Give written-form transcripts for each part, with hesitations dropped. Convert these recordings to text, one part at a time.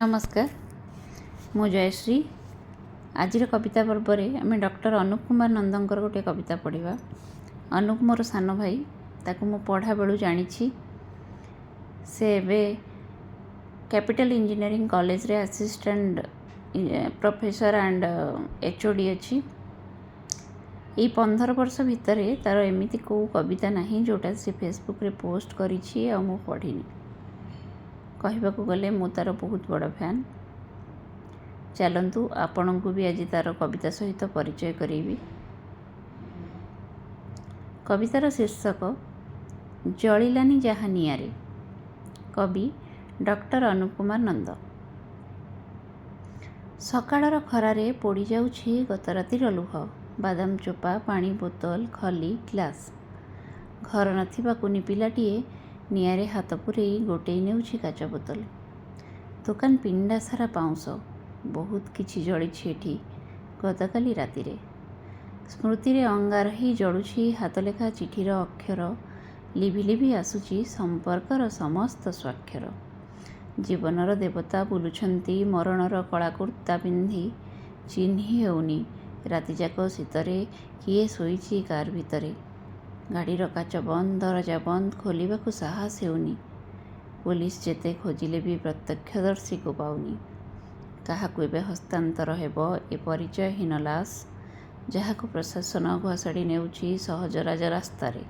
ନମସ୍କାର, ମୁଁ ଜୟଶ୍ରୀ। ଆଜିର କବିତା ପର୍ବରେ ଆମେ ଡକ୍ଟର ଅନୁପ କୁମାର ନନ୍ଦଙ୍କର ଗୋଟିଏ କବିତା ପଢ଼ିବା। ଅନୁପ ମୋର ସାନ ଭାଇ, ତାକୁ ମୁଁ ପଢ଼ା ବେଳୁ ଜାଣିଛି। ସେ ଏବେ କ୍ୟାପିଟାଲ ଇଞ୍ଜିନିୟରିଂ କଲେଜରେ ଆସିଷ୍ଟାଣ୍ଟ ପ୍ରଫେସର ଆଣ୍ଡ HOD ଅଛି। ଏଇ 15 ବର୍ଷ ଭିତରେ ତା'ର ଏମିତି କେଉଁ କବିତା ନାହିଁ ଯେଉଁଟା ସେ ଫେସବୁକ୍ରେ ପୋଷ୍ଟ କରିଛି ଆଉ ମୁଁ ପଢ଼ିନି। କହିବାକୁ ଗଲେ ମୁଁ ତା'ର ବହୁତ ବଡ଼ ଫ୍ୟାନ୍। ଚାଲନ୍ତୁ, ଆପଣଙ୍କୁ ବି ଆଜି ତା'ର କବିତା ସହିତ ପରିଚୟ କରେଇବି। କବିତାର ଶୀର୍ଷକ ଜଳିଲାନି ଯାହା ନିଆଁରେ। କବି ଡକ୍ଟର ଅନୁପ କୁମାର ନନ୍ଦ। ସକାଳର ଖରାରେ ପୋଡ଼ିଯାଉଛି ଗତ ରାତିର ଲୁହ, ବାଦାମ ଚୋପା, ପାଣି ବୋତଲ, ଖଲି, ଗ୍ଲାସ୍। ଘର ନଥିବା କୁନି ପିଲାଟିଏ ନିଆଁରେ ହାତ ପୂରେଇ ଗୋଟେଇ ନେଉଛି କାଚ ବୋତଲ। ଦୋକାନ ପିଣ୍ଡା ସାରା ପାଉଁଶ। ବହୁତ କିଛି ଜଳିଛି ଏଠି ଗତକାଲି ରାତିରେ। ସ୍ମୃତିରେ ଅଙ୍ଗାର ହେଇ ଜଳୁଛି ହାତଲେଖା ଚିଠିର ଅକ୍ଷର, ଲିଭି ଲିଭି ଆସୁଛି ସମ୍ପର୍କର ସମସ୍ତ ସ୍ୱାକ୍ଷର। ଜୀବନର ଦେବତା ବୁଲୁଛନ୍ତି ମରଣର କଳାକୁର୍ତ୍ତା ପିନ୍ଧି। ଚିହ୍ନି ହେଉନି ରାତିଯାକ ଶୀତରେ କିଏ ଶୋଇଛି କାର୍ ଭିତରେ। ଗାଡ଼ିର କାଚ ବନ୍ଦ, ଦରଜା ବନ୍ଦ, ଖୋଲିବାକୁ ସାହସ ହେଉନି। ପୋଲିସ ଯେତେ ଖୋଜିଲେ ବି ପ୍ରତ୍ୟକ୍ଷଦର୍ଶୀକୁ ପାଉନି। କାହାକୁ ଏବେ ହସ୍ତାନ୍ତର ହେବ ଏ ପରିଚୟହୀନ ଲାଶ, ଯାହାକୁ ପ୍ରଶାସନ ଘୋଷାଡ଼ି ନେଉଛି ସହଜ ରାଜରାସ୍ତାରେ?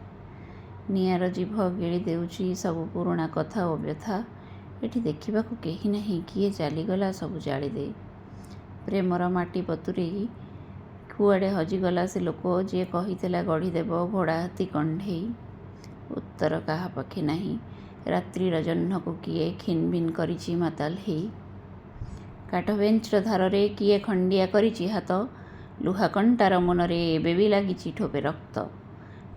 ନିଆଁର ଜିଭ ଗିଳି ଦେଉଛି ସବୁ ପୁରୁଣା କଥା ଓ ବ୍ୟଥା। ଏଠି ଦେଖିବାକୁ କେହି ନାହିଁ କିଏ ଚାଲିଗଲା ସବୁ ଜାଳିଦେଇ, ପ୍ରେମର ମାଟି ବତୁରେଇ। କୁଆଡ଼େ ହଜିଗଲା ସେ ଲୋକ ଯିଏ କହିଥିଲା ଗଢ଼ିଦେବ ଘୋଡ଼ା, ହାତୀ, କଣ୍ଢେଇ? ଉତ୍ତର କାହା ପାଖେ ନାହିଁ। ରାତ୍ରିର ଜହ୍ନକୁ କିଏ ଖିନଭିନ କରିଛି ମାତାଲ ହେଇ? କାଠ ବେଞ୍ଚର ଧାରରେ କିଏ ଖଣ୍ଡିଆ କରିଛି ହାତ? ଲୁହା କଣ୍ଟାର ମୁନରେ ଏବେ ବି ଲାଗିଛି ଠୋପେ ରକ୍ତ।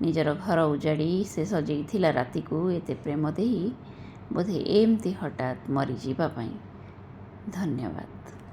ନିଜର ଘର ଉଜାଡ଼ି ସେ ସଜେଇଥିଲା ରାତିକୁ ଏତେ ପ୍ରେମ ଦେଇ, ବୋଧେ ଏମିତି ହଠାତ୍ ମରିଯିବା ପାଇଁ। ଧନ୍ୟବାଦ।